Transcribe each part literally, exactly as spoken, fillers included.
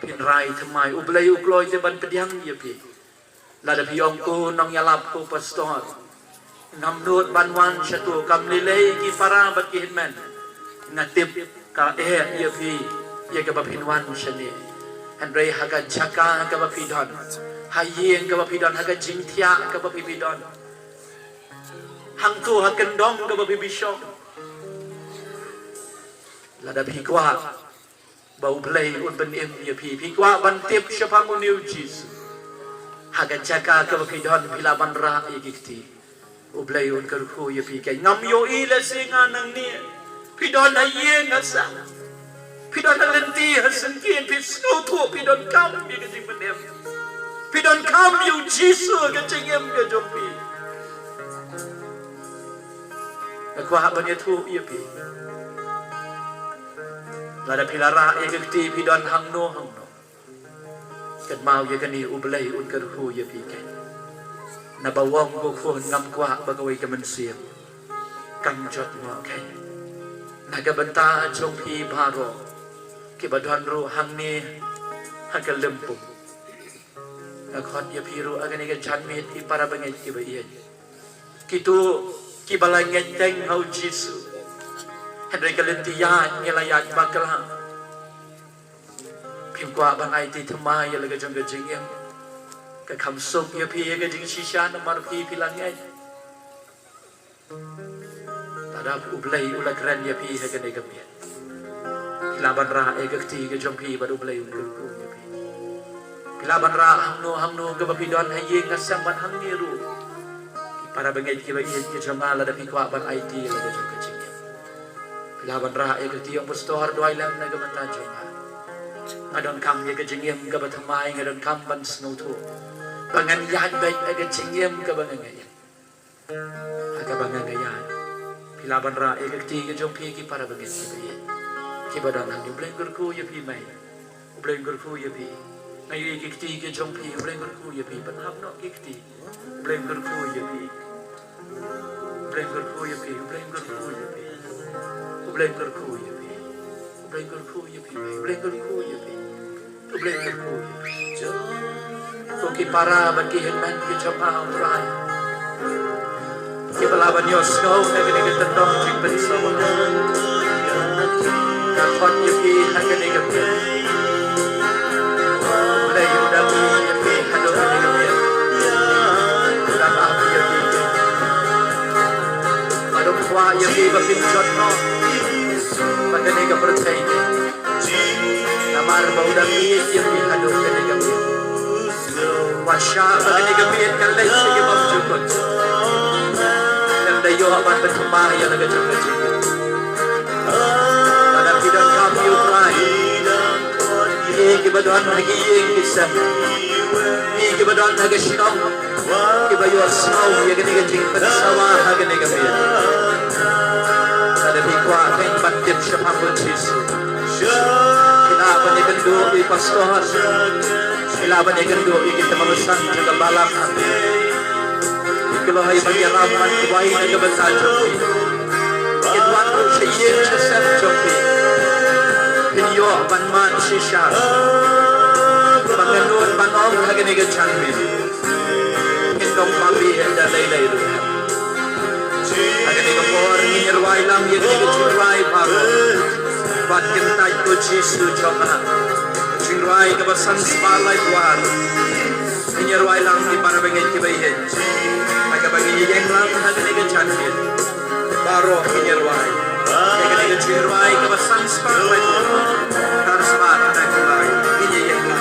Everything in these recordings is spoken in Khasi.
Phin rai thymmai, U Blei u kloi te ban pdiang ïa phi. Lada phi ong ko nongïalap, ko pastor, ngam nud ban wan shato, kam lei lei ki para bad ki hynmen. Nga tip ka eh ïa phi ïa kaba phin wan shane. Hynrei ha ka jaka kaba phi don, ha ïing kaba phi don, ha ka jingthiah kaba phi phi don, hangto ha kyndong kaba phi phi shong, lada phi kwah ba U Blei un pynim ïa phi, phi kwah ban tip shaphang une U Jisu, ha ka jaka kaba phi don phi lah ban rah ïa ki kti. U Blei un kyrkhu ïa phi. Keiñ ngam ïohi lehse nga nangne. Phi don ha ïing ha sem, phi don ha lynti ha syngkien, phi sngewthuh phi donkam ïa ka jingpynim, phi donkam ïa U Jisu ha ka jingim ka jong phi. Nga kwah ban ïathuh ïa phi, lada phi la rah ïa ka kti, phi don hangno hangno, kynmaw ïa kane, U Blei un kyrkhu ïa phi keiñ. Naba u ong, ko khun, ngam kwah ba kawei ka mynsiem kan jot noh keiñ. Na ka bynta jong phi baroh kiba don ruh hangne ha ka lympung, nga khot ïa phi ruh ha kane ka janmiet, ki para bangeit kiba ïeit, kito kiba la ngeit teng ha U Jisu, hynrei ka lynti ïaid ngi la ïaid bakla. Phim kwah ban aiti thymmai ïa la ka jong ka jingim. Ka kham suk ïa phi ïa ka jingshisha namar phi phi la ngeit. Lada U Blei u la kren ïa phi ha kane ka miet, phi lah ban rah ïa ka kti ka jong phi bad U Blei un kyrkhu ïa phi. Phi lah ban rah hangno hangno kaba phi don, ha ïing ha sem bad hangne ruh. Ki para bangeit kiba ïeit ki jong nga, lada phi kwah ban aiti ïa la ka jong ka jingim, phi lah ban rah ïa ka kti, ong pastor, duwai lem na ka bynta jong nga. Nga donkam ïa ka jingim kaba thymmai, nga donkam ban sngewthuh ba ngan ïaid beit ha ka jingim kaba nga ngeit. Ha kaba nga ngeit, phi lah ban rah ïa ka kti ka jong phi, ki para bangeit kiba ïeit kiba don hangne. U Blei un kyrkhu ïa phi, mei. U Blei un kyrkhu ïa phi. Nga ïohi ki kti ki jong phi, U Blei un kyrkhu ïa phi. Pynhap noh ki kti. U Blei un kyrkhu ïa phi. U Blei un kyrkhu ïa phi. U Blei un kyrkhu ïa phi. U Blei un kyrkhu ïa phi. U Blei un kyrkhu ïa phi. U Blei un kyrkhu ïa phi. U Blei un kyrkhu ïa phi. Ko ki para bad ki hynmen ki jong nga, U Trai, kiba lah ban ïohsngew na kane ka kyndong jingpynsawa, nga khot ïa phi ha kane ka miet. U Blei u dang ïeit ïa phi haduh kane ka miet. U dang ap ïa phi. Bad um kwah ïa phi ba phin jot noh na kane ka pyrthei. Namar ba u dang ïeit ïa phi haduh kane ka miet. Wat shah ba kane ka miet kan leit sha ki bymjukut. Lada ïoh ban pynthymmai ïa la ka jong ka jingim, lada phi donkam ïa U Trai. Phi kiba don ha ki ïing ki sem, phi kiba don ha ka shnong, kiba ïohsngew ïa kane ka jingpynsawa ha kane ka miet, lada phi kwah teng ban tip shaphang U Jisu, phi lah ban ïakynduh ïa i pastor, phi lah ban ïakynduh ïa ki tymmen basan jong ka balang. Ki kloi ban ïarap ban duwai na ka bynta jong phi. Kin wan ruh sha ïing sha sem jong phi. Phin ïoh ban mad shisha ba nga nud ban ong ha kane ka janmiet, ngin ym pynbeit da lei lei ruh. Ha kane ka por ngin ïa rwai lang ïa kane ka jingrwai baroh. Wat kyntait, ko Jisu jong nga. Ka jingrwai kaba san spah laiphew ar. Ngin ïa rwai lang, ki para bangeit kiba ïeit, ha kaba ngin ïeng lang ha kane ka janmiet. Baroh ngin ïa rwai ïa kane ka jingrwai kaba san spah laiphew ar. Khatspah khyndai phew lai. Ngin ïa ïeng lang.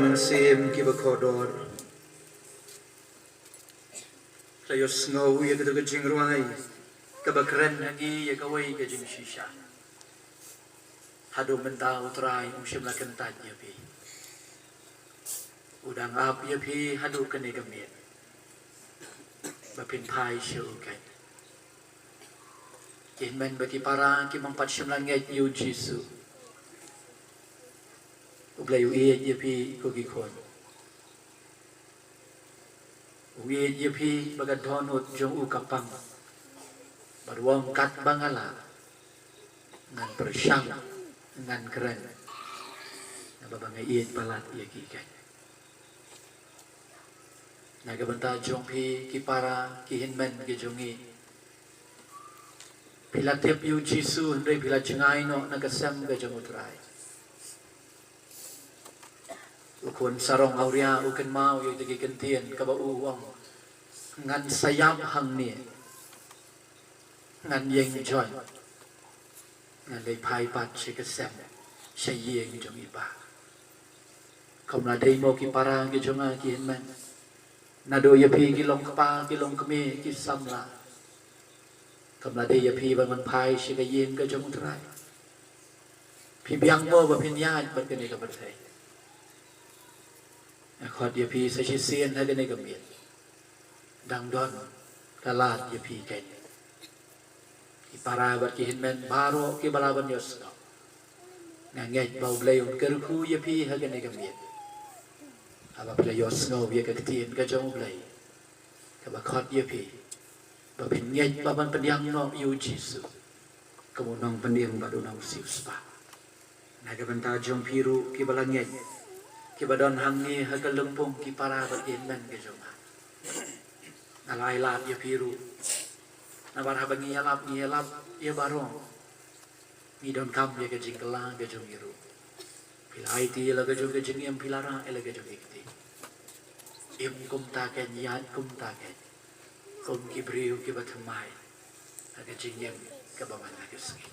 Mynsiem kiba kordor, la ïohsngew ïa kata ka jingrwai kaba kren ha ngi ïa kawei ka jingshisha. Haduh mynta U Trai um shym la kyntait ïa phi. U dang ap ïa phi haduh kane ka miet ba phin phai sha u keiñ. Ki hynmen bad ki para, ki mong pat shym la ngeit ïa U Jisu. U Blei u ïeit ïa phi ko ki khun. U ïeit ïa phi ba ka dohnud jong u ka pang. Bad u ong katba nga lah, ngan pyrshang, ngan kren. Naba ba nga ïeit palat ïa ki keiñ. Na ka bynta jong phi ki para, ki hynmen ki jong ngi, phi la tip ïa U Jisu hynrei phi la jngai noh na ka sem ka jong U Trai. U khun sarong awria u kynmaw ïa kata ki kyntien kaba u ong, ngan sa ïap hangne, ngan ïeng join, ngan leit phai pat sha ka sem, sha ïing jong i Pa. Kam la dei mo ki para ki jong nga ki hynmen, naduh ïa phi ki long kpa, ki long kmie, ki samla, kam la dei ïa phi ban wan phai sha ka ïing ka jong U Trai? Phi biang mo ba phin ïaid bad kane ka pyrthei? Nga khot ïa phi sa shisien ha kane ka miet. Dang don ka lad ïa phi keiñ. Ki para bad ki hynmen baroh kiba lah ban ïohsngew, nga ngeit ba U Blei un kyrkhu ïa phi ha kane ka miet. Haba phi la ïohsngew ïa ka ktien ka jong U Blei kaba khot ïa phi ba phin ngeit bad ban pdiang noh ïa U Jisu kum u Nongpynim bad u Nongsiewspah. Na ka bynta jong phi ruh kiba la ngeit, kiba don hangne ha ka lympung ki para bad ki hynmen ki jong nga, nga la ai lad ïa phi ruh. Namar haba ngi ïalap, ngi ïalap ïa baroh, ngi donkam ïa ka jingkylla ka jong ngi ruh. Phi la aiti ïa la ka jong ka jingim, phi la rah ïa la ka jong ka kti. Im kumta keiñ, ïaid kumta keiñ, kum ki briew kiba thymmai ha ka jingim kaba man la ka sngi.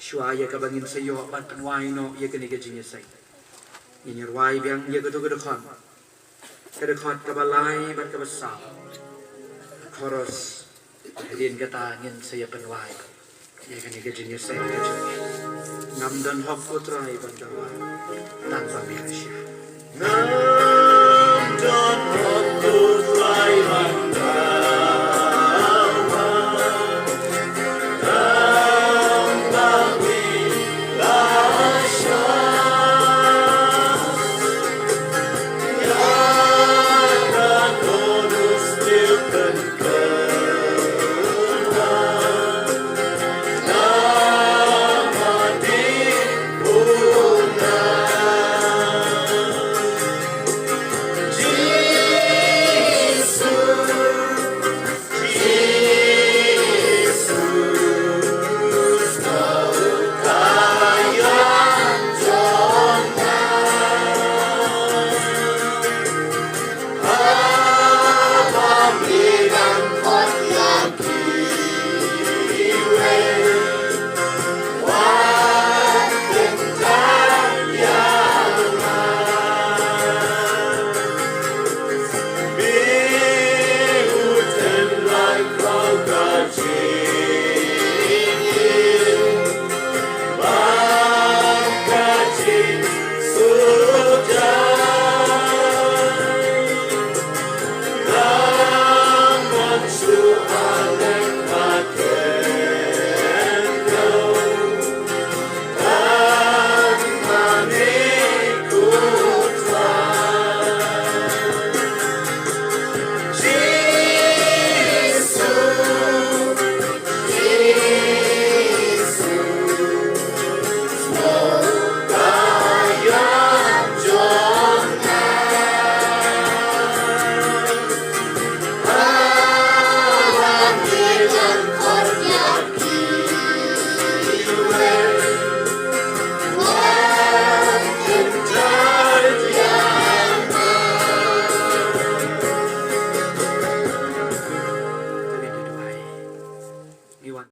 Shuwa ïa kaba ngin sa ïoh ban pynwai noh ïa kane ka jingïaseng, ngin ïa rwai biang ïa kato ka dkhot, ka dkhot kaba lai bad kaba saw. Chorus. Hadien kata ngin sa ïa pynwai ïa kane ka jingïaseng ka jong ngi. Ngam don hok ko Trai ban dawa, tang ba me la shah. Ngam don hok ko Trai ban